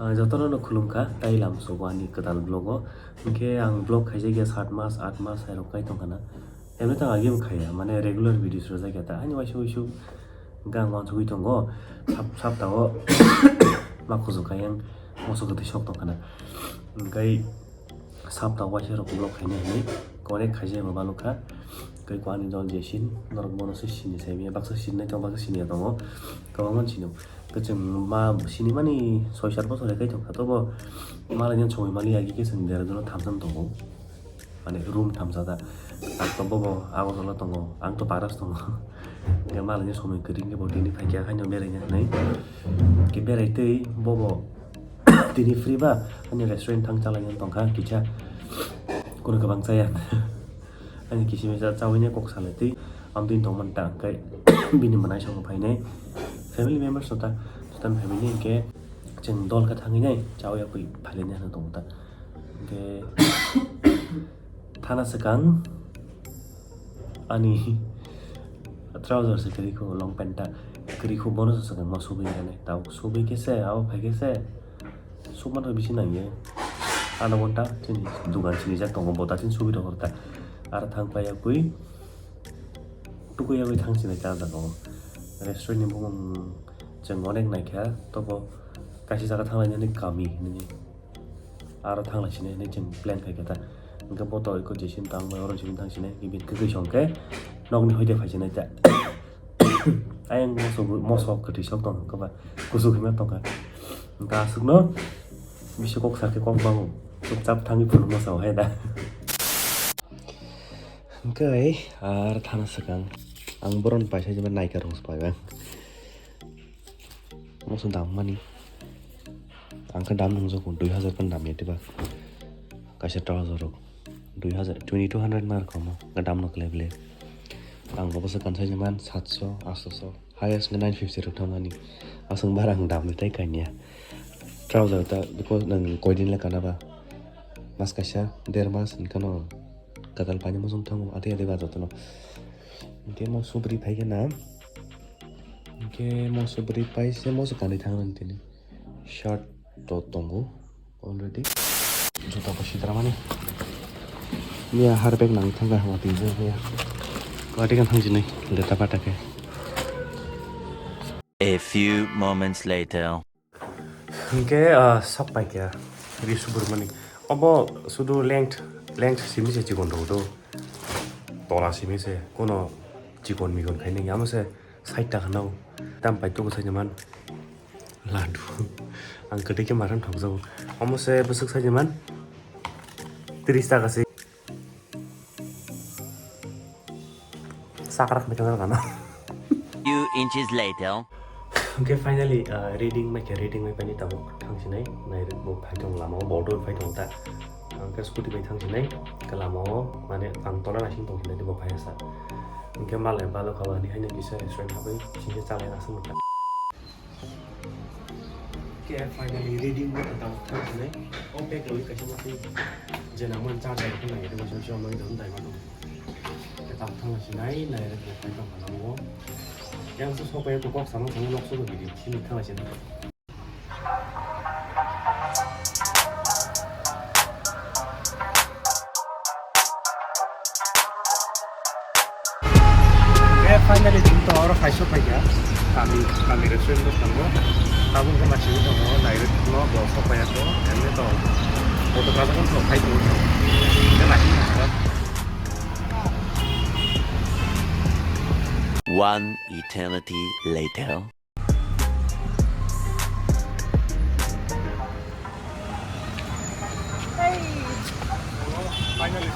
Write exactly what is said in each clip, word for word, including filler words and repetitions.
Ah, jotono no khulumkha, tai lamsogo ani kwtal vlog o. Hinkhe ang vlog khaijakya sat mas, aat mas hai rok kai tongkha na. Emni tang agi bo khaiya, mane regular videos rwjakya ta. Ani waisa waisa hinkhe ang uansugwi tongo. Sap-, sapta o ma khujukha yang moso kwtwi sok tongkha na. Hinkhe Sapta waisa rok vlog khaina hinwi connect khaijak ma balukha. Tei ko ani dol jesin norok bono se sini sai manya, baksa sini nai tongo, baksa sini ya tongo, kwbangma sini. Kwchwng ma sini mani soi sat bochor hai kai tongkha, tobo malaini somoi mali agi khe chwng dera duno thamsa tongo. Mane room thamsa da. Ang to bobo Agartala tongo, ang to Paras tongo. Khe malaini somoi kwrwi khe bo tini phaikha haino beraina hinwi. Khe berai twi bobo Tini free ba, ani restaurant thang chalaina tongkha kisa, kono kwbang chaya. Ani kisimisa chawi ne kok salai twi, amtwi tongmani ta hwnkhe bini mwnai songo phainai. Family members no ta, ta family hwnkhe chwng dol khe thangwi nai chawi yakwi phailai nai hwnwi tongo ta. Hwnkhe Thana swkang ani trouser se kwrwi kho, long pant ta kwrwi kho, bono se swkang ma subui rwnai. Tabuk subui khe se, abo phai khe se, submano bisi nangya. Adha ghonta chini dugan sini jak tongo, bo ta chini subui rok ta. Aro thang pai yakwi, tukui yakwi thang sinai ta jaga o. Restaurant ni bumung chwng onek naikha, tobo kaisa jaga thanglainani kami hinwi. Aro thanglai sinai hinwi chwng plan khai kha ta. Hwnkhe bo to eko jesin tang bai oro jesin thang sinai, bini kwkwi song khe nokni hoite phai sinai ta. Ayang moso bo, moso kwtwi sok tong khe ba kusu khe ma tong kha. Hwnkhe aswkno bisi kok sa khe kok bango. Chupchap thangwi phunukma sao hai da. Hwnkhe ar thana swkang ang boron paisa jeba naikha rong se pai bang. Moso dam mani. Ang khe dam nungjago dui hazar khe dam ya diba. Kaisa trouser rok dui hazar, twenty two hundred ma rok mo. Khe dam no khlai bele. Ang bo bwswk kan sai man satso, atso, highest khe nine fifty rok thang mani. Aswk bara ang dam ni tai kanya. Trouser ta because nang koi din le kana ba. Mas kaisa, der mas ni kano kadal pani mosong thango. Ate ate ba jotono. Hwnkhe mo subri phai khe na. Hwnkhe mo subri pai se mo se kanwi thang nang tini. Shirt to tongo already. Juta bo sitra mani. Miya har bag nang thang kha hama twi je miya. Kwati kan thang jinai leta pata khe. A few moments later. Hwnkhe, ah, sok pai khe ri subur mani. Obo sudu length, length simi se chikon rw do. Tola simi se kono chikon mikon khainai amo se. Sait taka nw tam pai tuku sai man ladu. Ang kwtwi khe maram thokjago. Omo se bwswk sai man tris taka se. Sakrak mai thangna gana. Few inches later. Okay, finally, uh, reading mai khe reading mai pani tabuk thangsinai nai bo phai thong lama o border phai thong ta. Ang khe scooty bai thangsinai khe lama o mane ang tola naising tongsinai bo phai sa. Hwnkhe malai balo kha ani haino kisa restaurant habai singkhe chalai aswk nukha. Khe finally reading bo tang thang sinai. O bag rwi kaisa ma twi jena man charger rok nai rwi song song nai dong dai mano. Khe tang thang sinai nai rwi phai tong mano. Yang su sopai ko kok samang samang nok su ko video sini thang sinai. Khe finally chwng to oro kaisa phaikha, kami, kami restaurant o thango. Tabuk khe machine thango, direct no bo sok phaikha to, emni to auto kasa khe phai tongo. Khe machine thango. One eternity later. Finally,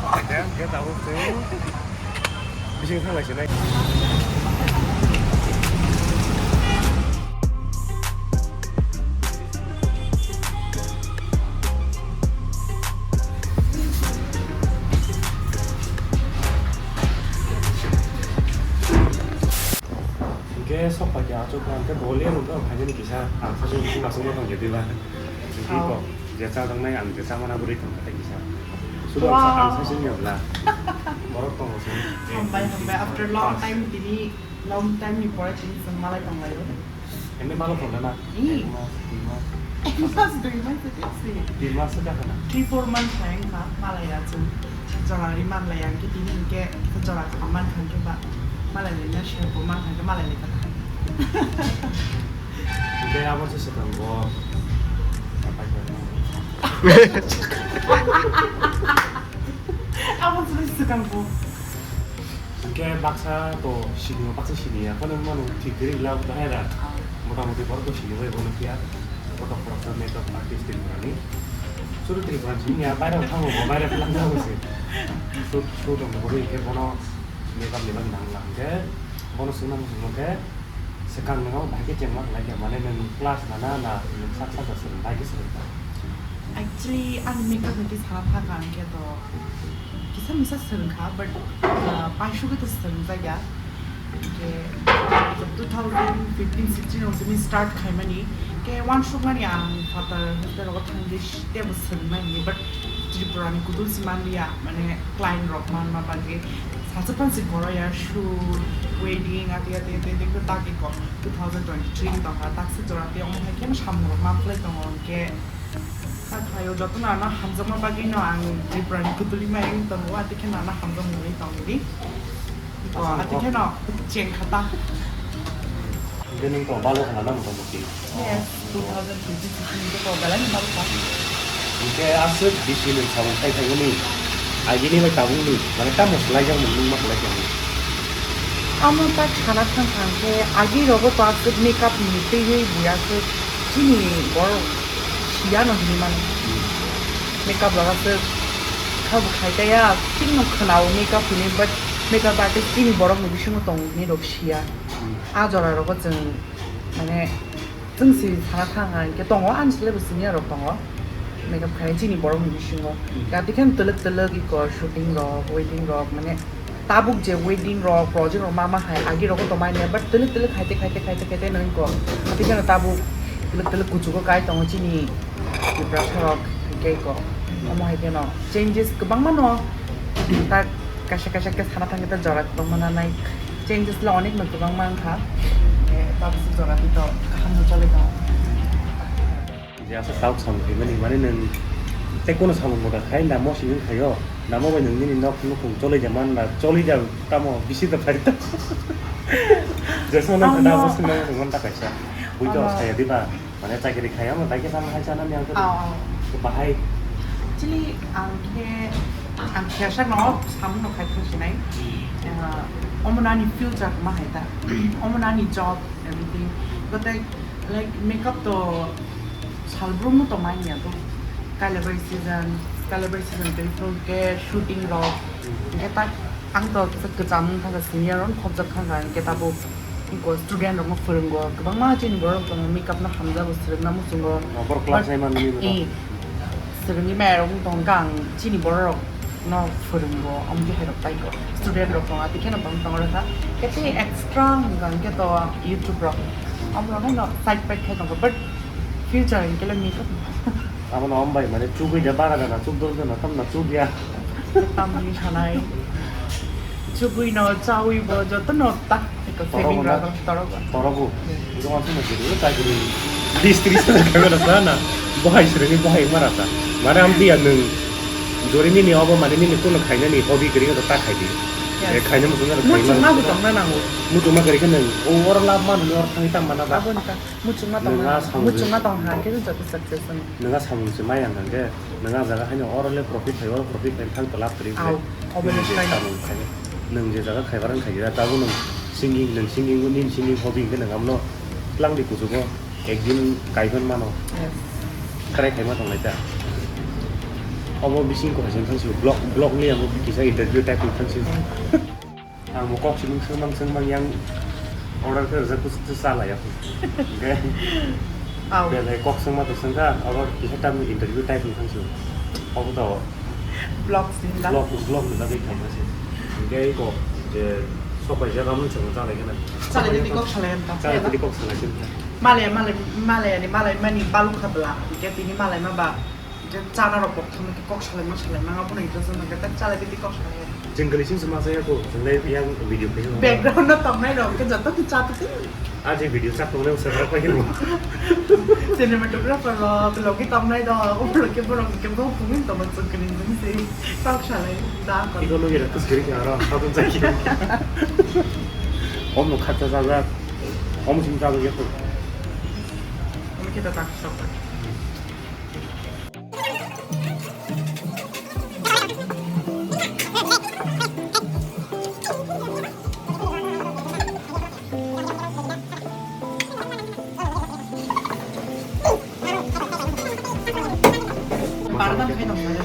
bising thang lai sinai. Hingke sok pai khe achuk kha, hingke bo le rwng khe phainani kisa, ang sasu bising aswk no tong khe diba. Hingke ko je cha tongnai ang je cha mana bwrwi tong khe kisa. Sudo ang sa-, ang sasu ni abla. Borok tongo se. Hambai, hambai. After long time tini, long time ni pore tini chwng malai tong lai o. Ini malu kau dana? Ih. Ek mas, dui mas. Ek mas, dui mas se kasi. Dui mas se kasi na? Three, four months hai wngkha, malaya chwng. Jora ri manlaya, hwnkhe tini hwnkhe jora kha mankha hwnkhe ba, malai lai na shampoo mankha hwnkhe malai lai kha. Hwnkhe abo se swkang bo. Abo se swkang bo. Hwnkhe baksa to sini, baksa sini ya, phano mano thik kwrwi la, bahai ra. Mota moti borok to sini bai bono phiya. Kotok kotok makeup artist Tripura ni. Suru Tripura ni sini ya, baira thango, baira thango se. Shoot, shoot on bono hwnkhe bono makeup ni bagwi nang lang hwnkhe, bono swngna muchung hwnkhe, swkang no bahai khe chengma khlai khe, mane nwng class nana na nwng sak sak swrwng, bahai khe swrwng kha. Actually, ang makeup ni sana thangkha hwnkhe to kisa misa swrwng kha, but, uh, paisugwi to swrwng jakya. Hwnkhe two thousand fifteen sixteen rok simi start khaimani. Hwnkhe uansukmani ang phatar hostel rogo thangwi teibo swrwngmani, but Tripura ni kudul si manliya, mane client rok manma bagwi sacha pansi goroya shoot, wedding, ati ati ati ati khe tagwi kok two thousand twenty-three ni tongkha, taksi jora tei omo hai khe samung rok ma phlai tongo, hwnkhe. Kha khlaio, jotono ano hamjakma bagwino ang Tripura ni kuduli mai wng tongo, atwi kheno ano hamjak mwnwi tongdi. Iko, atwi kheno cheng kha ta. Hwnkhe nwng to balo khna na motamoti? Yes, two thousand twenty-six ni to belai ni balo kha. Hwnkhe aswk bisi nwng samung khai thaimani, agini bai tabukni, mane tamo swlaijak nwng nungma kwlai tongdi? Amo tak sana thang thang khe agi rogo to aswk makeup ni twiwi buya aswk chini borok. Siya no hinwi mano. Makeup rok aswk kha bo khai kaya, chini no khwnao makeup hinwi, but makeup artist chini borok ni bisingo tongo hinwi rok siya. Hmm. A jora rogo chwng mane chwng si sana thang hang khe tongo, ani sle bo senior rok tongo makeup khai chini borok ni bisingo. Hmm. Gati khe twlwk twlwk iko shooting rok, wedding rok mane Tabuk je wedding rok, project rok ma ma hai agi rogo tongmani, but twlwk twlwk khaite khaite khaite khaite nang ko. Hati khe tabuk twlwk twlwk kuchugo kai tongo chini Tiprasa rok, hingke ko. Omo hai kheno changes kwbangma no. Ta kaisa kaisa khe sana thangkhe ta jora kwbangma nanai. Changes le onek no kwbangma wngkha. Eh, tabuk se jora tito kaham no choli tongo. Je aswk tabuk samung khaimani, mane nwng tei kono samung bo da khai, namo simi khaio, namo bai nwng nini nok nukhung choli ja man na, choli ja tamo bisi da phai ta. Jesma nang Ano. Namo simi nang man ta kaisa. Bui to Ano. Saya diba, mane chakri khai, amo dai khe sama hai chana ni ang to. Ao, ao. Bahai. Actually, ang khe, ang khe sa no samung no khai thang sinai. Ah, omo nani future ma hai ta. Omo nani job, everything. But like, like makeup to Salbrum no tongmani ya to. Caliber season, caliber season tei phung ke shooting rok. Hingke ta ang to kwcham thangkha senior rok khobjak thangkha hingke tabuk ko student rok no phwrwngo. Kwbangma chini borok tongo makeup no hamjago swrwngna muchungo. Oh, borok class But, nine man ni eh, swrwngni maya rok tongkha ang chini borok rok no phwrwngo. Amtwi hai rok tai ko student rok tongo. Tei kheno bang tongo rokha. Kete extra hingkha hingke to YouTube rok. Amo rok no side pack khai tongo. But Future hingkhe le makeup. Abo no hambai mane chugui de bara jana chuk dol jana tamna chuk ya. Tamni sanai. Chugui no chaui bo joto no ta. Eko Torogo saving na? Rok torogo. Torogo. Hmm. Ito ang sino jiri ta jiri. Bis tris na kagana sana. Bahai sireni bahai marata. Mane amti ya nung. Jori nini obo mane nini kuno khaina ni hobby kiri ta khaidi. Yes. Eh, khaina muchung na Muchung khaina. Ma butong na nango. Muchung ma kiri khe nung. O oro lab man ni or thang tam mana ba. Aboni ta. Muchungma tong Nwnga ha, samung muchungma tong ha, khe joto success wng. Nwnga samung se mai ang khe, nwnga jaga haino oro le profit phai, oro profit phai, thang twlap kwrwi Au, phai. Obo Nwng ni je sai. Samung khai, nwng je jaga khaibar wng khai, tabuk nwng singing, nwng singing, nini singing hobby hwnkhe nwng amno twlang di kuchugo, ekdin kaiphano mano. Yes. Try khaima tong lai ta. Obo bising ko hajan thang si vlog, vlog ni amo kisa interview type wng thang si. Ang bo kok simi swngmang swngmang yang order khe rwjak bwswk cha laiya. Hwnkhe Au. Belai kok swngma to swngkha, abo kisa tamni interview type ni thang sio. Obo to Vlogs ni da? Vlog, vlog ni bagwi khaima se. Hwnkhe iko je sok pai jak amon swngma cha lai kheno. Cha lai tini kok salai kha. Cha lai tini kok salai kha. Malai, malai, malai ani malai mani balu kha bla. Hwnkhe tini malai ma ba je chana rok kok thumwi kok salai ma salai ma abono ito swngma khe cha lai tini kok salai kha. Jingkali sing sima saya ko, lai yang video kayo. Background no tamnai rok ke jato ki chat ke. Aje video chat tongnai usah apa gitu. Cinematographer rok, logi tamnai rok, umur ke borok ke bo kumin to macam kini sing. Tak salai, tak. Iko no gira kus kiri karo, tak pun cakir. Om no khacha jaga, om sing jaga ya ko. Om kita tak sok. Parda khai dong, parda.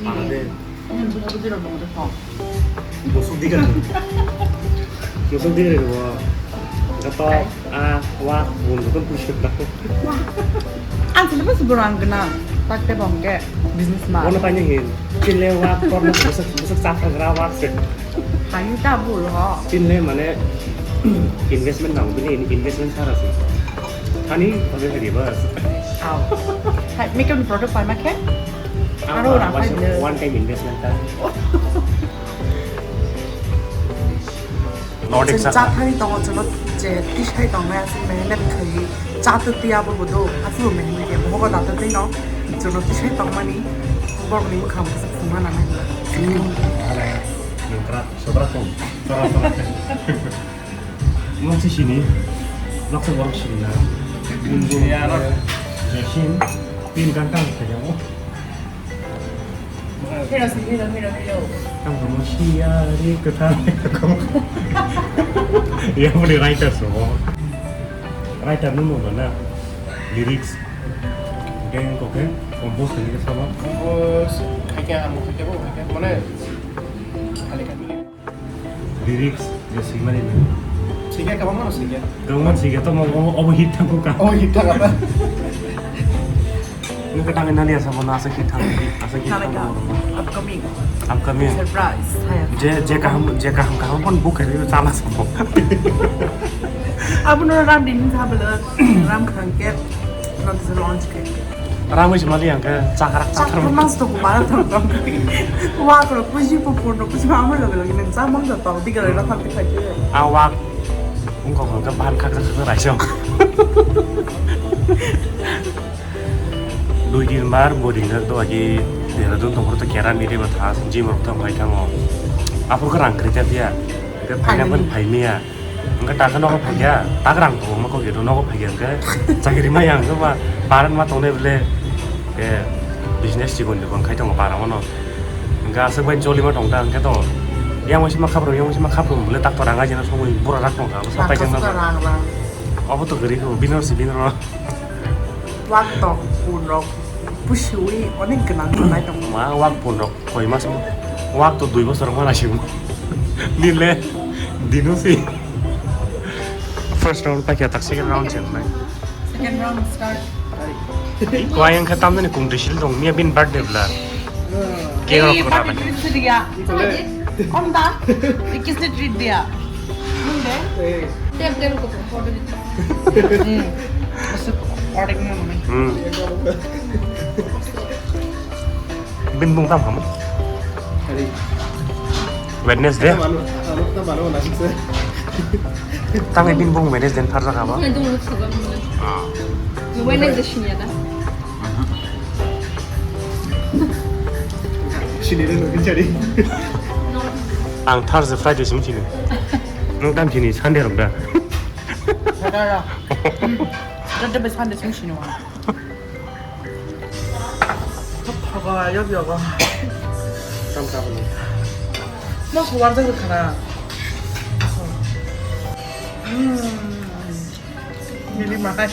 Parda. Musuk dikar. Musuk dikar bo. Gato a wa bun gato pusuk da. Ang sini pas burang kena tak te bong ke business man. Ono tanya hin. Chinle wa korna musuk musuk chakra gra wa se. Hani ta bul ho. Chinle mane investment nang bini investment sara se. Hani pabe hari bas. Au. Hai, make a product pai ma khe? Aro ora pai le. One time investment ta. Nordic chwng cha. Cha thani tongo, chwngno je tisai tongnai aswk mehenet khaiwi cha twi twi abo bo do, aswk bo mehenet ya, bohogo da twi twi no chwngno tisai tongmani borokni bwkhao phunga nanai. Nungkra sobra tong, sobra sobra. Nokse sini, nokse borok sini na. Unjung, ya, no. Jesin, tin kan tang kaya mo. Hero si, hero, hero, hero. Ang kamu siari ketang. Yang punya writer so. Writer nunu mana? Lyrics. Oke, oke. Compose lagi ke sama. Compose, kaya amo kaya bo, kaya mana? Kali kali. Lyrics je swimani nang. Sikya kabang mano sikya. Kabang mano sikya to mo obo hit thangko ka. Oh, hit thangka ta. Nung ka tangai nani asa bono asa hit thang, asa hit thang. Upcoming. Upcoming. Surprise. Je je kaham je kaham kaham pon book kari chala sabo. Abo no ram din thabla ram khangke. Not launch ke. Ramwi se mali ang khe chakrak chakrak. Chakrak mas to kumara thang thang. Wa kro kuji pu pun ro kuji ma amar loge loge nang cha mang da tong diga ra thang thang. A wa ung kong kong ban khak khak raisam. Dui din bar boring jak do agi Dehradun tong to kera miri ba tha jim rok thang bai thango. Apor ko rang kri ta dia. Ke phaina ban phai miya. Hingke taka nogo phaikha, tak rang tongo, mokol gate o nogo phaikha hingke chakri maya hingke ba paran ma tongnai bole, eh, business chikon chikon khai tongo para mano. Hingke aswk bai choli ma tongkha hingke to, yang bai sima khapro, yang bai sima khapro bole tak to rang aji na songwi bura rak tongkha, abo sapai jang na. Rang, rang. Obo to gari ko, bini oro si bini oro. Wak tok, pun rok, pusiwi, onek gwnang gwnang tongo. Ma wak pun rok. Koi mas mo? Wak to dui bosor wngma naising mo. Nile dino si. First round paikha tak second round chengnai. Second round start. Ko ayang kha tamni kum disil dong miya bin birthday bla. Ke rok kona ba. Birthday treat diya. Om da. Kisne treat diya. Nung de. Tel tel ko order diya. Hmm. Masuk order na mami. Hmm. Bini bung tam khamu? Hari. Wednesday? Manu, anu, na manu, na sih. Tangni bini bung Wednesday ni pharjak haba? Wednesday sini ada. Sini ada nungkin jadi. Ang Thursday, Friday sini sini. Nung tam sini Sunday rok da. Ada ada. Ada sampai Sunday sini sini. Thago, yob yogo. Tam tam ni. Mo suwar jagwi khana. Hmm. Nini mahai.